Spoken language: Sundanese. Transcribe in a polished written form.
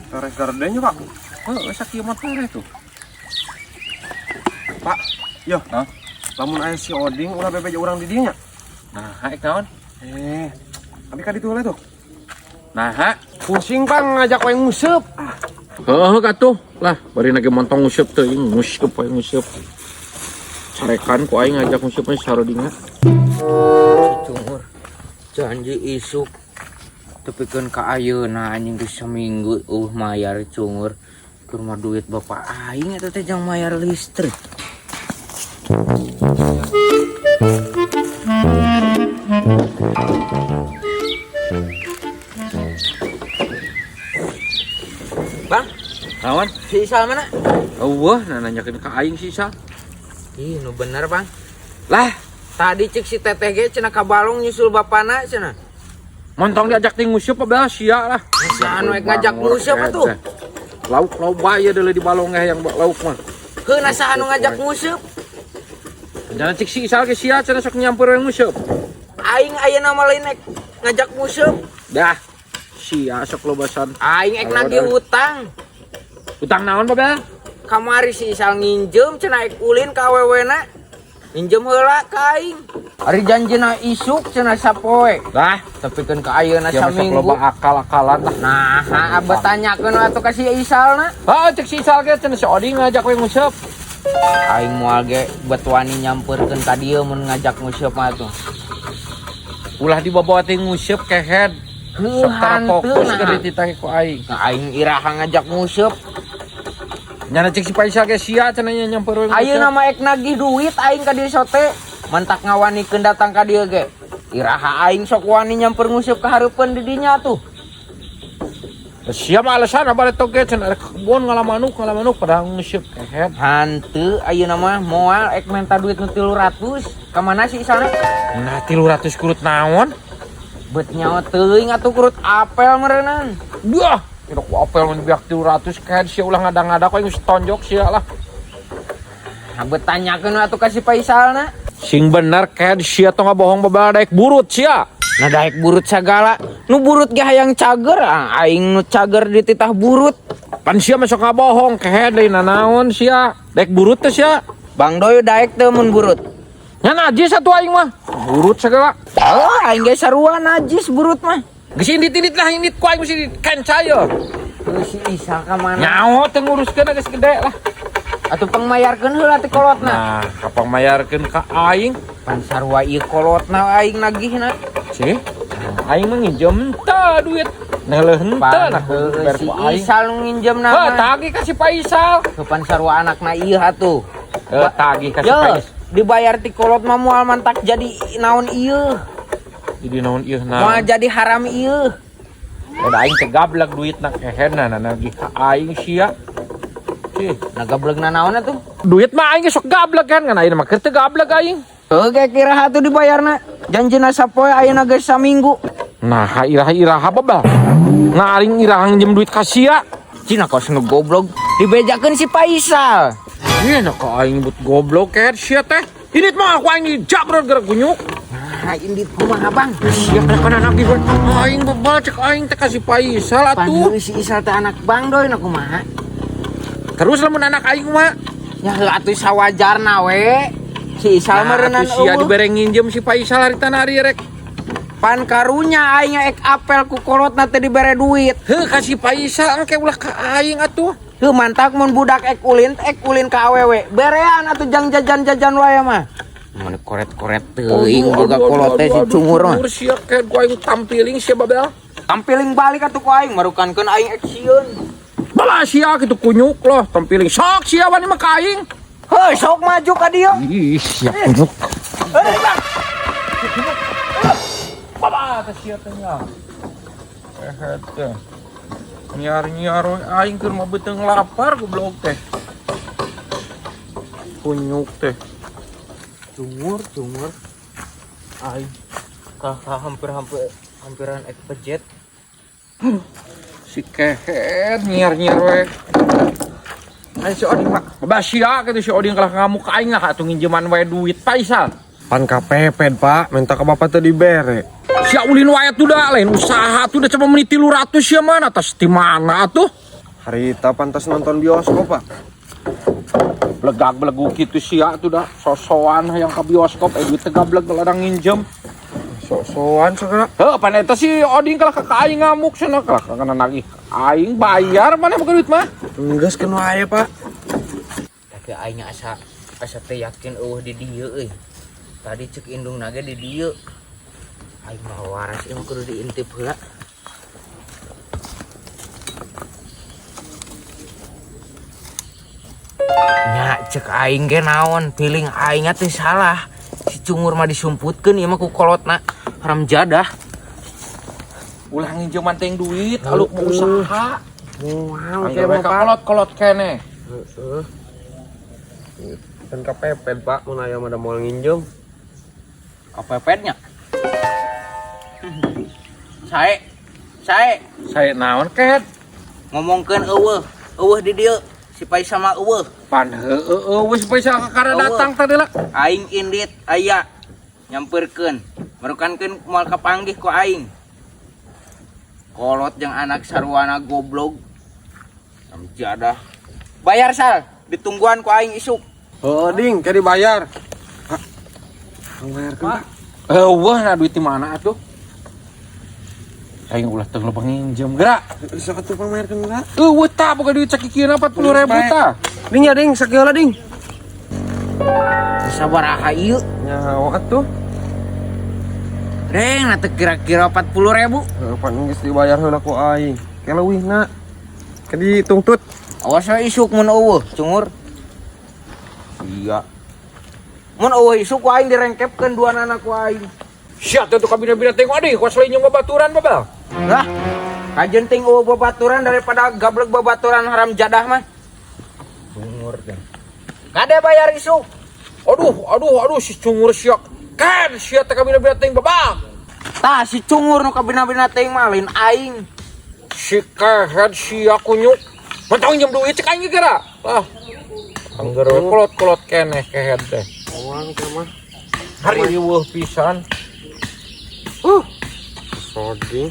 Tereh gardenya, Pak. Heuh, sakieu mah tereh tuh. Pak, yo. Hah? Lamun aya si Oding ulah bebeja urang di dieu nya. Nah, ek naon? Eh, abi ka ditu heula tuh. Nah, Pusing, Pak, ngajak we nguseup. Ah, heuh katuh. Lah, bari lagi montong nguseup teuing, nguseup we nguseup. Carekan ku aing ngajak nguseup mah sarodinga. Cungur janji isuk tepikeun ka ayeuna, anjing, geus saminggu mayar. Cungur, keur mah duit bapak aing eta teh jang mayar listrik. Bang. Naon? Si Isal mana? Eueuh, nah nanyakeun ka aing si Isal. Ih, nu bener, Bang. Lah, tadi cek si teteh ge cenah ka balong nyusul bapana cenah. Montong diajak ting nguseup apa sia lah. Masa anu ek ngajak nguseup atuh? Lauk loba ya deuleu di balong ge yang lauk mah. Heuh, na saha nu ngajak nguseup? Jangan cek si Isal ke sia cenah sok nyamper we nguseup. Aing ayeuna mah lain ek ngajak nguseup. Dah. Sia sok lobasan. Aing ek nagih hutang. Utang naon, Babel? Kamari si Isal nginjem cenah ek ulin ka awewena. Minjem heula ka aing. Ari janjina isuk cenah sapoe. Lah, tepikeun ka ayeuna sia mah sok saminggu. loba akal-akalan lah. Nah, abah tanyakeun atuh ka si Isalna. Ah, cek si Isal ge cenah si Oding ngajak we nguseup. Aing moal ge bet wani nyamperkeun ka dieu mun ngajak nguseup mah atuh. Ulah dibawa teh nguseup kehed. Heuh, Sok tara fokus nah. ke dititah ku aing. Nah, aing iraha ngajak nguseup. Nyana cek si Paisal ge sia cenah nya nyamper we nguseup. Ayeuna mah ek nagih duit aing ka dieu sote. Mentak ngawanikeun datang ka dieu ge. Iraha aing sok wani nyamper nguseup ka hareupeun di dinya tuh. Sia mah alasan apa letok ge cenah arek ke kebon ngalamanuk ngalamanuk padahal nguseup kehed. Hanteu ayeuna mah moal ek menta duit nu 300. Ka mana si Isalna? Nah, 300 kurut naon? Bet nyawa teuing atuh kurut apel meureunan. Duh, kira ku apel mun biak 300 kehed sia ulah ngada-ngada kok geus tonjok sia lah. Nah, bet tanyakeun atuh ka si Paisalna. Sing bener kehed sia tong ngabohong babal daek burut sia. Nah, daek burut sagala. Nu burut ge hayang cager, ah, aing nu cager dititah burut. Pan sia mah sok ngabohong kehed deui nanaon sia. Daek burut teh sia. Bang Doyo daek teu mun burut? Nya najis atuh aing mah. Burut segala. Oh, aing ge sarua najis burut mah. Geus indit-indit lah indit ku aing mesti dikenca ye. Heuh, si Isal ka mana? Nyaho teu nguruskeun geus gede lah. Atuh pangmayarkeun heula ti kolotna. Nah, kapang mayarkeun ka aing. Pan sarua ieu kolotna aing nagihna. Sih, aing mah nginjem henteu duit. Neuleuh henteu nah Pan ber si ku aing. Isal nu nginjem Heuh, mah. tagih ka si Paisal. Heuh, pan sarua anakna ieu atuh. Heuh, tagih ka si Yo, Paisal. Dibayar ti kolot mah moal mantak jadi naon ieu. Jadi naon ieu Moal naon. Jadi haram ieu. Da aing teh gablek duitna kehed na nagih ka aing sia. Cih, Nah, gablegna naon atuh? Duit mah aing ge sok gablek kan, ngan ayeuna mah keur teu gablek aing. Heuh, ge kira atuh dibayarna. Janjina sapoe ayeuna geus saminggu. Nah, iraha-iraha babal. Ngaring iraha nginjem duit ka sia. Cina kos nu goblok dibejakeun si Paisal. Iya, nah ka aing nyebut goblok kehed sia teh. Ini mah aku aing dijabrot gerak kunyuk. Nah, indit kumaha, Bang? Sia kana nagih we. Aing bebal cek aing teh ka si Paisal Pan atuh. heuh si Isal teh anak Bang Doy na kumaha? Terus lamun anak aing mah? Ya heuh atuh sawajarna we. Si Isal Nah, meureunnan atuh sia eueuh. dibere nginjem si Paisal harita ari rek. Pan karunya aing ek apel ku kolotna teh dibere duit. Heuh, ka si Paisal engke ulah ka aing atuh. Heuh, mantak mun budak ek ulin ka awewe. Berean atuh jang jajan-jajan wae mah. Mun koret-koret teuing boga kolot teh si cungur mah. Cungur sia kehed ku aing tampiling sia babel. Tampiling balik atuh ku aing marukankeun aing ek sieun. Bala sia kitu kunyuk loh tampiling sok sia wani mah ka aing. Heuh, sok maju ka dieu. Ih, sia kunyuk. Heuh, Bang. Baba teh sia teh nya. Kehed teh. Nyiar-nyiar we aing keur mah beuteung lapar goblok teh. Kunyuk teh. Cungur, cungur. Aing kakak hampir-hampir hampiran ek pejet. Si kehed nyiar-nyiar we. Ayo si Oding, Pak. Baba sia kitu si Oding kalah ngamuk ka aing lah atuh nginjeman we duit Paisal. Pan kapepet, Pak, minta ke bapak teu dibere. Sia ulin wae tuh dah lain usaha tuh udah coba menit 300 sia mana atas di mana tuh. Harita pantas nonton bioskop, Pak. Blegag belegu kitu sia tuh dah sosoan hayang ka bioskop duit teh gableg ladang nginjem. Sok-sokan segala. Heuh, pan eta si Oding kalah ka aing ngamuk cenah kalah kana nagih. Aing bayar maneh boga duit mah. Enggeus keun wae, Pak. Tapi aing asa asa teh yakin eueuh di dieu euy. Tadi cek indung ge di dieu. Aing mah waras ieu mah kudu diintip heula. Nya cek aing ge naon, feeling aing teh salah. Si cungur mah disumputkeun ieu mah ku kolotna haram jadah. Ulah nginjeman teh duit, aluk mau usaha. Moal Angger we ka kolot-kolot keneh. Heeh. Kan kepepet, Pak, mun aya mah da moal nginjem. Kepepetnya. Sae. Sae Sae naon ket? ngomongkeun eueuh, eueuh di dieu. Si Paisa mah eueuh. Pan heueuh wis Paisa kakara Eueuh. datang tadi lah. Aing indit aya nyamperkeun. Merukankeun moal kapanggih ku aing. Kolot jeung anak sarwana goblok. Haram jadah. Bayar sal, ditungguan ku aing isuk. Heuh, Ding, ke dibayar. Pak. Pangbayarkeun, Pak. Eueuh na duit di mana atuh? Aing ulah teu loba nginjem geura. Sok atuh pangbayarkeun heula. Eueuh tah boga duit sakikieuna 40.000 tah. Ding ya, Ding, sakieu heula, Ding. Sabaraha ieu? Nyawa atuh. Deng, na teu kira-kira 40.000. Heuh, pan geus dibayar heula ku aing. Ke leuwihna. Ke ditungtut. Awas we isuk mun eueuh, cungur. Iya. Mun eueuh isuk ku aing direngkepkeun duanana ku aing. Sia teh tuh kabina-bina tengok adih, kuas lain nyong babaturan babal. Lah, kajen ting eueuh babaturan daripada gablek babaturan haram jadah mah. Cungur teh. Kade bayar isuk. Aduh, aduh, aduh si cungur sia. Kan sia teh kabina-bina teng babal. Tah si cungur nu kabina-bina teuing mah lain aing. Si kehed sia kunyuk. Mentang njem duit cek aing geura. Lah. Angger we kolot-kolot keneh kehed teh. Moal teh mah. Hari riweuh pisan. Soding.